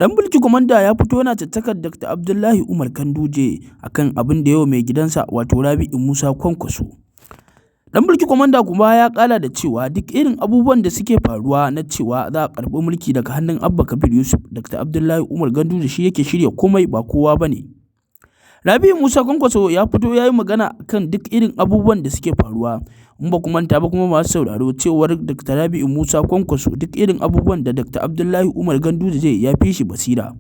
Ɗan Bulki Kwamanda ya fito yana caccakar Dr. Abdullahi Umar Ganduje a kan abin da ya yi wa mai gidansa wato Rabi'u Musa Kwankwaso. Ɗan Bulki Kwamanda kuma ya ƙara da cewa duk irin abubuwan da suke faruwa na cewa za a karɓi mulki daga hannun Abba Kabir Yusuf, Dr. Abdullahi Umar Ganduje shi yake shirya komai ba kowa ba ne. Rabi'u Musa Kwankwaso ya fito ya yi magana kan duk irin abubuwan da suke faruwa. In ba ku manta ba kuma masu sauraro cewar Dr. Rabi'u Musa Kwankwaso duk irin abubuwan da Dr. Abdullahi Umar Ganduje zai ya fi shi basira.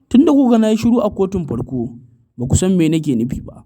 Tun da kuka na yi shiru a kotun farko ba ku san me nake nufi ba.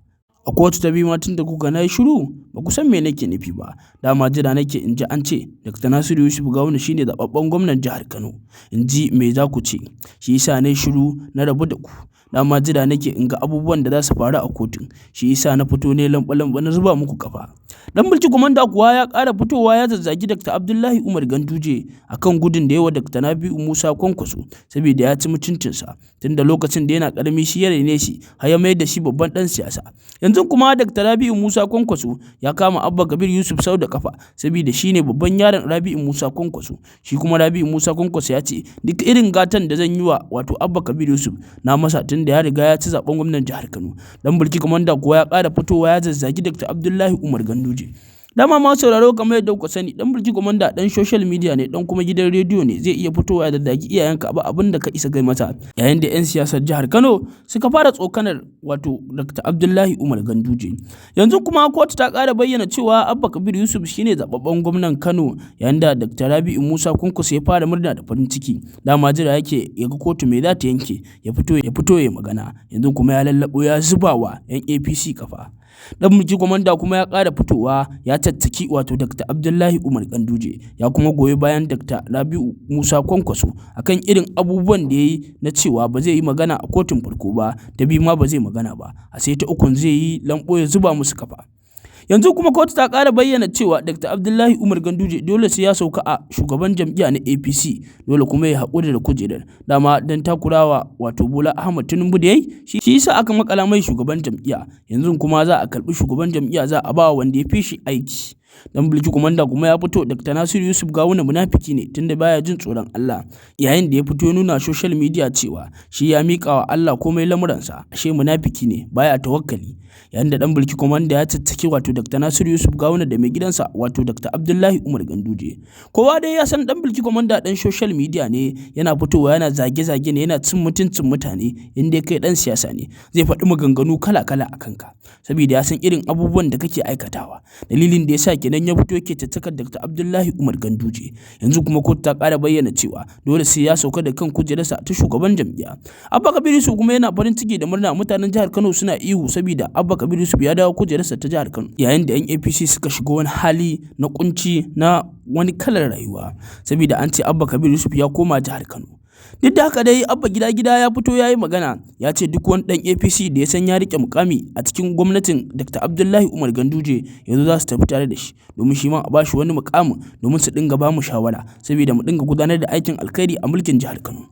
A kotu ta biyu ma tun da kuka na yi shiru ba ku san me nake nufi ba. Dama jira nake in ji an ce Dr. Nasiru Yusuf Gawuna shine zaɓaɓɓen gwamnan jihar Kano. In ji me za ku ce. Shi yasa na yi shiru na rabu da ku. Dama jira nake in ga abubuwan da za su faru a kotun. Shi yasa na fito ne lamba-lamba na zuba muku kafa. Dan Bulki Kwamanda kuwa ya ƙara fitowa ya zazzagi Dr. Abdullahi Umar Ganduje a kan gudun da ya wa Dr. Rabi'u Musa Kwankwaso saboda ya ci mutuncinsa tun da lokacin da yana ƙarami shi ya raine shi har ya mayar da shi babban ɗan siyasa. Yanzu kuma Dr. Rabi'u Musa Kwankwaso ya kama Abba Kabir Yusuf sau da kafa saboda shi ne babban yaron Rabi'u Musa Kwankwaso. Shi kuma Rabi'u Musa Kwankwaso ya ce duk irin gatan da zan yi wa wato Abba Kabir Yusuf na masa tun da ya riga ya ci zaɓen gwamnan jihar Kano. Dan Bulki Kwamanda kuwa ya ƙara fitowa ya zazzagi Dr. Abdullahi Umar Ganduje. Dama ma sauraro kamar yadda kuka sani dan Bulki Kwamanda dan social media ne dan kuma gidan rediyo ne zai iya fitowa ya zazzagi iyayenka ba abin da ka isa kai masa. Yayin da 'yan siyasar jihar Kano suka fara tsokanar wato Dr. Abdullahi Umar Ganduje. Yanzu kuma kotu ta ƙara bayyana cewa Abba Kabir Yusuf shine zababben gwamnan Kano yayin da Dr. Rabi'u Musa Kwankwaso ya fara murna da farin ciki. Dama jira yake ya ga kotu me za ta yanke ya fito ya fito ya magana. Yanzu kuma ya lallabo ya zuba wa 'yan APC kafa. Dan Bulki Kwamanda kuma ya ƙara fitowa ya caccaki wato Dr. Abdullahi Umar Ganduje ya kuma goyi bayan Dr. Rabi'u Musa Kwankwaso akan irin abubuwan da ya yi na cewa ba zai yi magana a kotun farko ba, ta biyu ma ba zai magana ba, a sai ta ukun zai yi lamɓo ya zuba musu kafa. Yanzu kuma kotu ta ƙara bayyana cewa Dr. Abdullahi Umar Ganduje dole sai ya sauka a shugaban jam'iyya na APC, dole kuma ya haƙura da kujerar. Dama don takurawa wato Bola Ahmad Tinubu da yayi, shi yasa aka makala mai shugaban jam'iyya. Yanzu kuma za a karɓi shugaban jam'iyya za a ba wanda ya fi shi aiki. Dan Bulki Kwamanda kuma ya fito Dr. Nasiru Yusuf Gawuna munafiki ne tunda baya jin tsoron Allah. Yayin da ya fito nuna social media cewa shi ya miƙa wa Allah komai lamuransa, ashe munafiki ne baya tawakkali. Yayin da Dan Bulki Kwamanda ya caccaki wato Dr. Nasiru Yusuf Gawuna da mai gidansa wato Dr. Abdullahi Umar Ganduje. Kowa dai ya san Dan Bulki Kwamanda dan social media ne yana fitowa yana zage-zage ne yana cin mutuncin mutane in dai kai dan siyasa ne zai faɗi maganganu kala-kala a kanka saboda ya san irin abubuwan da kake aikatawa. Dalilin da ya sa kenan ya fito yake caccakar Dr. Abdullahi Umar Ganduje. Yanzu kuma kotu ta ƙara bayyana cewa dole sai ya sauka da kan kujerarsa ta shugaban jam'iyya. Abba Kabir Yusuf kuma yana farin ciki da murna mutanen jihar Kano suna ihu saboda Abba Kabir Yusuf ya dawo kujerarsa ta jihar Kano yayin da 'yan APC suka shiga wani hali na kunci na wani kalar rayuwa saboda an ce Abba Kabir Yusuf ya koma jihar Kano. Duk da haka dai Abba gida gida ya fito ya yi magana ya ce duk wani ɗan APC da ya san ya riƙe mukami a cikin gwamnatin Dr. Abdullahi Umar Ganduje yanzu za su tafi tare da shi domin shi ma a bashi wani mukamin domin su dinga ba mu shawara saboda mu dinga gudanar da aikin alkhairi a mulkin jihar Kano.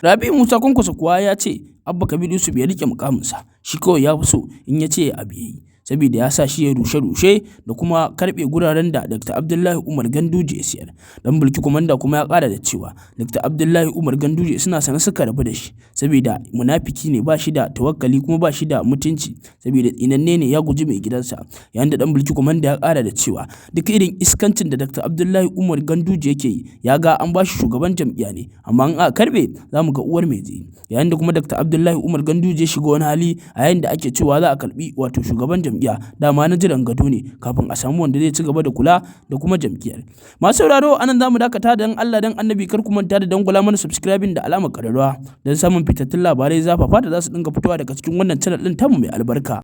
Rabi'u Musa Kwankwaso kuwa ya ce Abba Kabir Yusuf ya riƙe mukaminsa shi kawai ya fi so in ya ce abu ya yi saboda ya sa shi ya rushe-rushe da kuma karɓe guraren da Dr. Abdullahi Umar Ganduje ya siyar. Dan Bulki Kwamanda kuma ya ƙara da cewa Dr. Abdullahi Umar Ganduje suna sane suka rabu da shi saboda munafiki ne ba shi da tawakkali kuma ba shi da mutunci saboda tsinanne ne ya guji mai gidansa. Yayin da Dan Bulki Kwamanda ya ƙara da cewa duk irin iskancin da Dr. Abdullahi Umar Ganduje yake yi ya ga an ba shi shugaban jam'iyya ne amma in aka karɓe za mu ga uwar mai zai. Yayin da kuma Dr. Abdullahi Umar Ganduje ya shiga wani hali a yayin da ake cewa za a karɓi wato shugaban jam'iyya dama na jiran gado ne kafin a samu wanda zai ci gaba da kula da kuma jam'iyyar. Masu sauraro anan za mu dakata dan Allah dan Annabi kar ku manta da dangwala mana subscribing da alamar ƙararrawa don samun fitattun labarai zafafa da za su dinga fitowa daga cikin wannan channel ɗin tamu mai albarka.